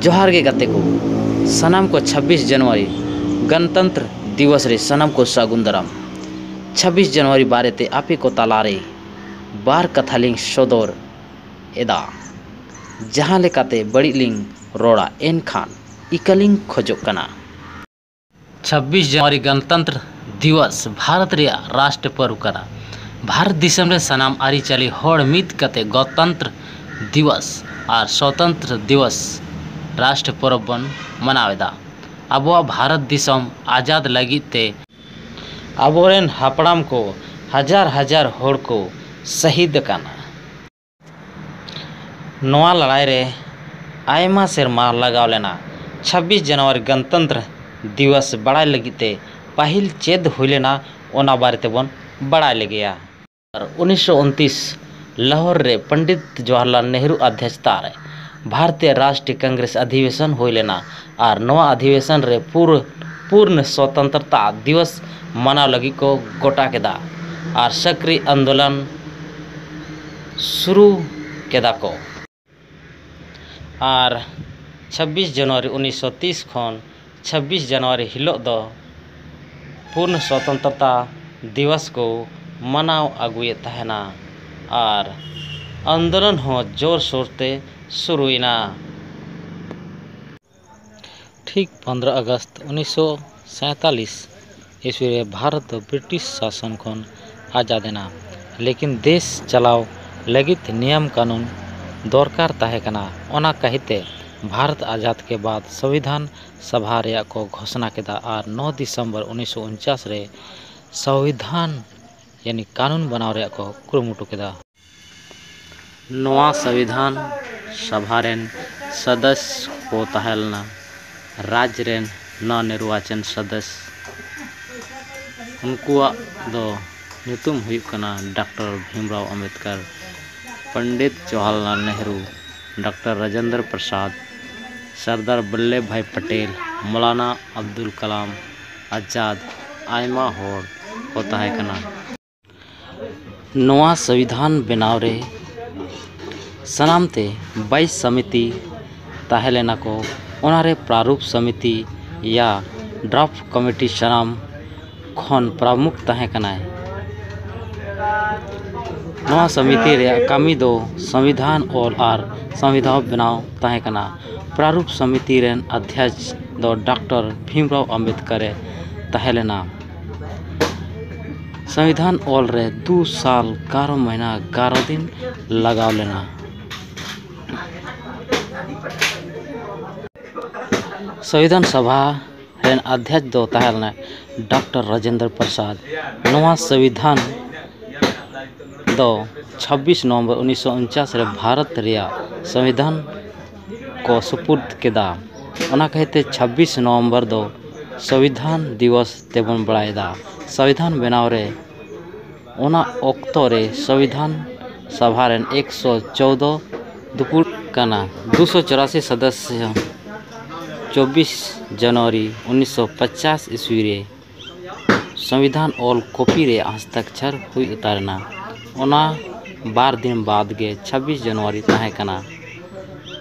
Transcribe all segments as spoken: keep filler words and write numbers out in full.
ᱡᱚᱦᱟᱨ ᱜᱮ ᱜᱟᱛᱮ ᱠᱚ, ᱥᱟᱱᱟᱢ ᱠᱚ ᱪᱷᱟᱵᱵᱤᱥ ᱡᱟᱱᱩᱣᱟᱨᱤ ᱜᱚᱱᱛᱚᱱᱛᱨᱚ ᱫᱤᱣᱚᱥ ᱨᱮ ᱥᱟᱱᱟᱢ ᱠᱚ ᱥᱟᱹᱜᱩᱱ ᱫᱟᱨᱟᱢ᱾ ᱪᱷᱟᱵᱵᱤᱥ ᱡᱟᱱᱩᱣᱟᱨᱤ ᱵᱟᱨᱮᱛᱮ ᱟᱯᱮ ᱠᱚ ᱛᱟᱞᱟᱨᱮ ᱵᱟᱨ ᱠᱟᱛᱷᱟ ᱞᱤᱧ ᱥᱚᱫᱚᱨ ᱮᱫᱟ᱾ ᱡᱟᱦᱟᱸ ᱞᱮᱠᱟᱛᱮ ᱵᱟᱹᱲᱤᱡ ᱞᱤᱧ ᱨᱚᱲᱟ, ᱮᱱᱠᱷᱟᱱ ᱤᱠᱟᱹ ᱞᱤᱧ ᱠᱷᱚᱡᱚᱜ ᱠᱟᱱᱟ᱾ ᱪᱷᱟᱵᱵᱤᱥ ᱡᱟᱱᱩᱣᱟᱨᱤ ᱜᱚᱱᱛᱚᱱᱛᱨᱚ ᱫᱤᱣᱚᱥ ᱵᱷᱟᱨᱚᱛ ᱨᱮᱭᱟᱜ ᱨᱟᱥᱴᱨ ᱯᱚᱨᱚᱵᱽ ᱠᱟᱱᱟ᱾ ᱵᱷᱟᱨᱚᱛ ᱫᱤᱥᱚᱢ ᱨᱮ ᱥᱟᱱᱟᱢ ᱟᱹᱨᱤᱪᱟᱹᱞᱤ ᱦᱚᱲ ᱢᱤᱫ ᱠᱟᱛᱮ ᱜᱚᱱᱛᱚᱱᱛᱨᱚ ᱫᱤᱣᱚᱥ ᱟᱨ ᱥᱚᱛᱚᱱᱛᱨᱚ ᱫᱤᱣᱚᱥ ᱨᱟᱥᱴᱨ ᱯᱚᱨᱚᱵᱽ ᱵᱚᱱ ᱢᱟᱱᱟᱣ ᱮᱫᱟ᱾ ᱟᱵᱚᱣᱟᱜ ᱵᱷᱟᱨᱚᱛ ᱫᱤᱥᱚᱢ ᱟᱡᱟᱫ ᱞᱟᱹᱜᱤᱫ ᱛᱮ ᱟᱵᱚᱨᱮᱱ ᱦᱟᱯᱲᱟᱢ ᱠᱚ ᱦᱟᱡᱟᱨ ᱦᱟᱡᱟᱨ ᱦᱚᱲ ᱠᱚ ᱥᱟᱹᱦᱤᱫ ᱟᱠᱟᱱᱟ᱾ ᱱᱚᱣᱟ ᱞᱟᱲᱟᱭ ᱨᱮ ᱟᱭᱢᱟ ᱥᱮᱨᱢᱟ ᱞᱟᱜᱟᱣ ᱞᱮᱱᱟ᱾ ᱪᱷᱟᱵᱵᱤᱥ ᱡᱟᱱᱩᱣᱟᱨᱤ ᱜᱚᱱᱛᱚᱱᱛᱨᱚ ᱫᱤᱣᱚᱥ ᱵᱟᱲᱟᱭ ᱞᱟᱹᱜᱤᱫ ᱛᱮ ᱯᱟᱹᱦᱤᱞ ᱪᱮᱫ ᱦᱩᱭ ᱞᱮᱱᱟ, ᱚᱱᱟ ᱵᱟᱨᱮ ᱛᱮᱵᱚᱱ ᱵᱟᱲᱟᱭ ᱞᱮᱜᱮᱭᱟ᱾ ᱟᱨ ᱩᱱᱤᱥᱥᱚ ᱩᱱᱛᱤᱥ ᱞᱟᱦᱳᱨ ᱨᱮ ᱯᱚᱱᱰᱤᱛ ᱡᱚᱣᱟᱦᱚᱨᱞᱟᱞ ᱱᱮᱦᱨᱩ ᱟᱫᱷᱭᱟᱪᱷᱛᱟ ᱨᱮ ᱵᱷᱟᱨᱚᱛᱤᱭᱚ ᱨᱟᱥᱴᱨᱤᱭᱚ ᱠᱚᱝᱜᱨᱮᱥ ᱚᱫᱷᱤᱵᱮᱥᱚᱱ ᱦᱩᱭ ᱞᱮᱱᱟ᱾ ᱟᱨ ᱱᱚᱣᱟ ᱚᱫᱷᱤᱵᱮᱥᱚᱱ ᱨᱮ ᱯᱩᱨ-, ᱯᱩᱨᱱ ᱥᱚᱛᱚᱱᱛᱨᱚᱛᱟ ᱫᱤᱣᱚᱥ ᱢᱟᱱᱟᱣ ᱞᱟᱹᱜᱤᱫ ᱠᱚ ᱜᱚᱴᱟ ᱠᱮᱫᱟ ᱟᱨ ᱥᱟᱠᱨᱤᱭ ᱟᱱᱫᱳᱞᱚᱱ ᱥᱩᱨᱩ ᱠᱮᱫᱟ ᱠᱚ᱾ ᱟᱨ ᱪᱷᱟᱵᱵᱤᱥ ᱡᱟᱱᱩᱣᱟᱨᱤ ᱩᱱᱤᱥᱥᱚ ᱛᱤᱥ ᱠᱷᱚᱱ ᱪᱷᱟᱵᱵᱤᱥ ᱡᱟᱱᱩᱣᱟᱨᱤ ᱦᱤᱞᱳᱜ ᱫᱚ ᱯᱩᱨᱱ ᱥᱚᱛᱚᱱᱛᱨᱚᱛᱟ ᱫᱤᱣᱚᱥ ᱠᱚ ᱢᱟᱱᱟᱣ ᱟᱹᱜᱩᱭᱮᱫ ᱛᱟᱦᱮᱱᱟ᱾ ᱟᱨ ᱟᱱᱫᱳᱞᱚᱱ ᱦᱚᱸ ᱡᱳᱨᱥᱳᱨ ᱛᱮ ᱥᱩᱨᱩᱭᱮᱱᱟ᱾ ᱴᱷᱤᱠ ᱯᱚᱱᱫᱽᱨᱚ ᱟᱜᱚᱥᱴ ᱩᱱᱤᱥᱥᱚ ᱥᱟᱭᱛᱟᱞᱤᱥ ᱤᱥᱣᱤ ᱨᱮ ᱵᱷᱟᱨᱚᱛ ᱫᱚ ᱵᱨᱤᱴᱤᱥ ᱥᱟᱥᱚᱱ ᱠᱷᱚᱱ ᱟᱡᱟᱫ ᱮᱱᱟ, ᱞᱮᱠᱤᱱ ᱫᱮᱥ ᱪᱟᱞᱟᱣ ᱞᱟᱹᱜᱤᱫ ᱱᱤᱭᱚᱢ ᱠᱟᱹᱱᱩᱱ ᱫᱚᱨᱠᱟᱨ ᱛᱟᱦᱮᱸ ᱠᱟᱱᱟ᱾ ᱚᱱᱟ ᱠᱟᱹᱦᱤᱛᱮ ᱵᱷᱟᱨᱚᱛ ᱟᱡᱟᱫ ᱠᱮ ᱵᱟᱫ ᱥᱚᱝᱵᱤᱫᱷᱟᱱ ᱥᱚᱵᱷᱟ ᱨᱮᱭᱟᱜ ᱠᱚ ᱜᱷᱳᱥᱚᱱᱟ ᱠᱮᱫᱟ ᱟᱨ ᱱᱚ ᱫᱤᱥᱚᱢᱵᱚᱨ ᱩᱱᱤᱥᱥᱚ ᱩᱱᱪᱟᱥ ᱨᱮ ᱥᱚᱝᱵᱤᱫᱷᱟᱱ ᱭᱟᱱᱤ ᱠᱟᱹᱱᱩᱱ ᱵᱮᱱᱟᱣ ᱨᱮᱭᱟᱜ ᱠᱚ ᱠᱩᱨᱩᱢᱩᱴᱩ ᱠᱮᱫᱟ᱾ ᱱᱚᱣᱟ ᱥᱚᱝᱵᱤᱫᱷᱟᱱ ᱥᱚᱵᱷᱟ ᱨᱮᱱ ᱥᱚᱫᱚᱥᱥᱚ ᱠᱚ ᱛᱟᱦᱮᱸ ᱞᱮᱱᱟ ᱨᱟᱡᱽ ᱨᱮᱱ ᱱᱚᱣ ᱱᱤᱨᱵᱟᱪᱚᱱ ᱥᱚᱫᱚᱥᱥᱚ᱾ ᱩᱱᱠᱩᱣᱟᱜ ᱫᱚ ᱧᱩᱛᱩᱢ ᱦᱩᱭᱩᱜ ᱠᱟᱱᱟ ᱰᱟᱠᱴᱚᱨ ᱵᱷᱤᱢᱨᱟᱣ ᱟᱢᱵᱮᱫᱠᱚᱨ, ᱯᱚᱱᱰᱤᱛ ᱡᱚᱣᱟᱦᱚᱨᱞᱟᱞ ᱱᱮᱦᱨᱩ, ᱰᱟᱠᱴᱚᱨ ᱨᱟᱡᱮᱱᱫᱨᱚ ᱯᱨᱚᱥᱟᱫᱽ, ᱥᱚᱨᱫᱟᱨ ᱵᱚᱞᱞᱚᱵᱷ ᱵᱷᱟᱭ ᱯᱟᱴᱮᱞ, ᱢᱚᱞᱟᱱᱟ ᱟᱵᱫᱩᱞ ᱠᱟᱞᱟᱢ ᱟᱡᱟᱫᱽ, ᱟᱭᱢᱟ ᱦᱚᱲ ᱠᱚ ᱛᱟᱦᱮᱸ ᱠᱟᱱᱟ᱾ ᱱᱚᱣᱟ ᱥᱚᱝᱵᱤᱫᱷᱟᱱ ᱵᱮᱱᱟᱣ ᱨᱮ ᱥᱟᱱᱟᱢ ᱛᱮ ᱵᱟᱭᱤᱥ ᱥᱚᱢᱤᱛᱤ ᱛᱟᱦᱮᱸ ᱞᱮᱱᱟ ᱠᱚ᱾ ᱚᱱᱟᱨᱮ ᱯᱨᱟᱨᱩᱯ ᱥᱚᱢᱤᱛᱤ ᱭᱟ ᱰᱨᱟᱯᱷᱴ ᱠᱚᱢᱤᱴᱤ ᱥᱟᱱᱟᱢ ᱠᱷᱚᱱ ᱯᱨᱟᱢᱩᱠᱷ ᱛᱟᱦᱮᱸ ᱠᱟᱱᱟᱭ᱾ ᱱᱚᱣᱟ ᱥᱚᱢᱤᱛᱤ ᱨᱮᱭᱟᱜ ᱠᱟᱹᱢᱤ ᱫᱚ ᱥᱚᱝᱵᱤᱫᱷᱟᱱ ᱚᱞ ᱟᱨ ᱥᱚᱝᱵᱤᱫᱷᱟᱱ ᱵᱮᱱᱟᱣ ᱛᱟᱦᱮᱸ ᱠᱟᱱᱟ᱾ ᱯᱨᱟᱨᱩᱯ ᱥᱚᱢᱤᱛᱤ ᱨᱮᱱ ᱚᱫᱷᱭᱚᱠᱥ ᱫᱚ ᱰᱟᱠᱛᱚᱨ ᱵᱷᱤᱢᱨᱟᱣ ᱟᱢᱵᱮᱫᱠᱚᱨ ᱮ ᱛᱟᱦᱮᱸ ᱞᱮᱱᱟ᱾ ᱥᱚᱝᱵᱤᱫᱷᱟᱱ ᱚᱞ ᱨᱮ ᱫᱩ ᱥᱟᱞ ᱜᱟᱨᱚ ᱢᱟᱹᱦᱱᱟᱹ ᱜᱟᱨᱚ ᱫᱤᱱ ᱞᱟᱜᱟᱣ ᱞᱮᱱᱟ᱾ ᱥᱚᱝᱵᱤᱫᱷᱟᱱ ᱥᱚᱵᱷᱟ ᱨᱮᱱ ᱚᱫᱷᱭᱚᱠᱥ ᱫᱚ ᱛᱟᱦᱮᱸ ᱞᱮᱱᱟ ᱰᱟᱠᱛᱚᱨ ᱨᱟᱡᱮᱱᱫᱨᱚ ᱯᱨᱚᱥᱟᱫᱽ᱾ ᱱᱚᱣᱟ ᱥᱚᱝᱵᱤᱫᱷᱟᱱ ᱫᱚ ᱪᱷᱟᱵᱵᱤᱥ ᱱᱚᱵᱷᱮᱢᱵᱚᱨ ᱩᱱᱤᱥᱥᱚ ᱩᱱᱪᱟᱥ ᱨᱮ ᱵᱷᱟᱨᱚᱛ ᱨᱮᱭᱟᱜ ᱥᱚᱝᱵᱤᱫᱷᱟᱱ ᱠᱚ ᱥᱩᱯᱩᱨᱫ ᱠᱮᱫᱟ᱾ ᱚᱱᱟ ᱠᱷᱟᱹᱛᱤᱨ ᱛᱮ ᱪᱷᱟᱵᱵᱤᱥ ᱱᱚᱵᱷᱮᱢᱵᱚᱨ ᱫᱚ ᱥᱚᱝᱵᱤᱫᱷᱟᱱ ᱫᱤᱵᱚᱥ ᱛᱮᱵᱚᱱ ᱵᱟᱲᱟᱭᱮᱫᱟ᱾ ᱥᱚᱝᱵᱤᱫᱷᱟᱱ ᱵᱮᱱᱟᱣ ᱨᱮ ᱚᱱᱟ ᱚᱠᱛᱚ ᱨᱮ ᱥᱚᱝᱵᱤᱫᱷᱟᱱ ᱥᱚᱵᱷᱟ ᱨᱮᱱ ᱮᱠᱥᱚ ᱪᱳᱣᱫᱚ ᱫᱩᱯᱩᱲ ᱠᱟᱱᱟ᱾ ᱫᱩᱥᱚ ᱪᱚᱨᱟᱥᱤ ᱥᱚᱫᱚᱥᱥᱚ ᱪᱚᱵᱵᱤᱥ ᱡᱟᱱᱩᱣᱟᱨᱤ ᱩᱱᱤᱥᱥᱚ ᱯᱚᱪᱟᱥ ᱤᱥᱣᱤ ᱨᱮ ᱥᱚᱝᱵᱤᱫᱷᱟᱱ ᱚᱞ ᱠᱚᱯᱤ ᱨᱮ ᱦᱚᱥᱛᱟᱠᱠᱷᱚᱨ ᱦᱩᱭ ᱩᱛᱟᱹᱨ ᱮᱱᱟ᱾ ᱚᱱᱟ ᱵᱟᱨ ᱫᱤᱱ ᱵᱟᱫᱽ ᱜᱮ ᱪᱷᱟᱵᱵᱤᱥ ᱡᱟᱱᱩᱣᱟᱨᱤ ᱛᱟᱦᱮᱸ ᱠᱟᱱᱟ,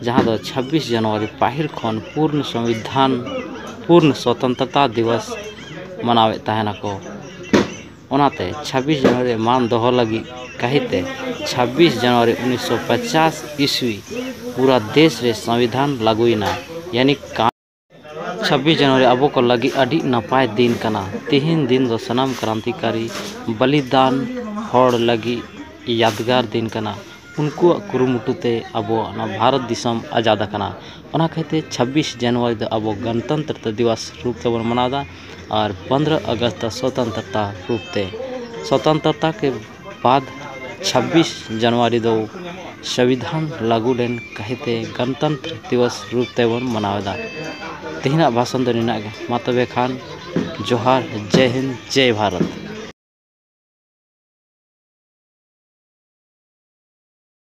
ᱡᱟᱦᱟᱸ ᱫᱚ ᱪᱷᱟᱵᱵᱤᱥ ᱡᱟᱱᱩᱣᱟᱨᱤ ᱯᱟᱹᱦᱤᱞ ᱠᱷᱚᱱ ᱯᱩᱨᱱ ᱥᱚᱝᱵᱤᱫᱷᱟᱱ, ᱯᱩᱨᱱ ᱥᱚᱛᱚᱱᱛᱨᱚᱛᱟ ᱫᱤᱵᱚᱥ ᱢᱟᱱᱟᱣᱮᱫ ᱛᱟᱦᱮᱱᱟᱠᱚ᱾ ᱚᱱᱟᱛᱮ ᱪᱷᱟᱵᱵᱤᱥ ᱡᱟᱱᱩᱣᱟᱨᱤ ᱢᱟᱱ ᱫᱚᱦᱚ ᱞᱟᱹᱜᱤᱫ ᱠᱟᱹᱦᱤᱛᱮ ᱪᱷᱟᱵᱵᱤᱥ ᱡᱟᱱᱩᱣᱟᱨᱤ ᱩᱱᱤᱥᱥᱚ ᱯᱚᱪᱟᱥ ᱤᱥᱣᱤ ᱯᱩᱨᱟ ᱫᱮᱥ ᱨᱮ ᱥᱚᱝᱵᱤᱫᱷᱟᱱ ᱞᱟᱹᱜᱩᱭᱮᱱᱟ᱾ ᱭᱟᱱᱤ ᱠᱟ-, ᱪᱷᱟᱵᱵᱤᱥ ᱡᱟᱱᱩᱣᱟᱨᱤ ᱟᱵᱚ ᱠᱚ ᱞᱟᱹᱜᱤᱫ ᱟᱹᱰᱤ ᱱᱟᱯᱟᱭ ᱫᱤᱱ ᱠᱟᱱᱟ᱾ ᱛᱮᱦᱮᱧ ᱫᱤᱱ ᱫᱚ ᱥᱟᱱᱟᱢ ᱠᱨᱟᱱᱛᱤᱠᱟᱨᱤ ᱵᱚᱞᱤᱫᱟᱱ ᱦᱚᱲ ᱞᱟᱹᱜᱤᱫ ᱭᱟᱫᱽᱜᱟᱨ ᱫᱤᱱ ᱠᱟᱱᱟ᱾ ᱩᱱᱠᱩᱣᱟᱜ ᱠᱩᱨᱩᱢᱩᱴᱩ ᱛᱮ ᱟᱵᱚᱣᱟᱜ ᱱᱚᱣᱟ ᱵᱷᱟᱨᱚᱛ ᱫᱤᱥᱚᱢ ᱟᱡᱟᱫ ᱟᱠᱟᱱᱟ᱾ ᱚᱱᱟ ᱠᱷᱟᱹᱛᱤᱨ ᱪᱷᱟᱵᱵᱤᱥ ᱡᱟᱱᱩᱣᱟᱨᱤ ᱫᱚ ᱟᱵᱚ ᱜᱚᱱᱛᱚᱱᱛᱨᱚ ᱫᱤᱵᱚᱥ ᱨᱩᱯ ᱛᱮᱵᱚᱱ ᱢᱟᱱᱟᱣᱫᱟ ᱟᱨ ᱯᱚᱱᱫᱽᱨᱚ ᱟᱜᱚᱥᱴ ᱫᱚ ᱥᱚᱛᱚᱱᱛᱨᱚᱛᱟ ᱨᱩᱯ ᱛᱮ᱾ ᱥᱚᱛᱚᱱᱛᱨᱚᱛᱟ ᱠᱮ ᱵᱟᱫ ᱪᱷᱟᱵᱵᱤᱥ ᱡᱟᱱᱩᱣᱟᱨᱤ ᱫᱚ ᱥᱚᱝᱵᱤᱫᱷᱟᱱ ᱞᱟᱹᱜᱩ ᱞᱮᱱ ᱠᱟᱹᱦᱤᱛᱮ ᱜᱚᱱᱛᱚᱱᱛᱨᱚ ᱫᱤᱵᱚᱥ ᱨᱩᱯ ᱛᱮᱵᱚᱱ ᱢᱟᱱᱟᱣ ᱮᱫᱟ᱾ ᱛᱮᱦᱮᱧᱟᱜ ᱵᱷᱟᱥᱚᱱ ᱫᱚ ᱱᱤᱱᱟᱹᱜ ᱜᱮ᱾ ᱢᱟ ᱛᱚᱵᱮ ᱠᱷᱟᱱ ᱡᱚᱦᱟᱨ, ᱡᱮᱭ ᱦᱤᱱᱫ, ᱡᱮᱭ ᱵᱷᱟᱨᱚᱛ᱾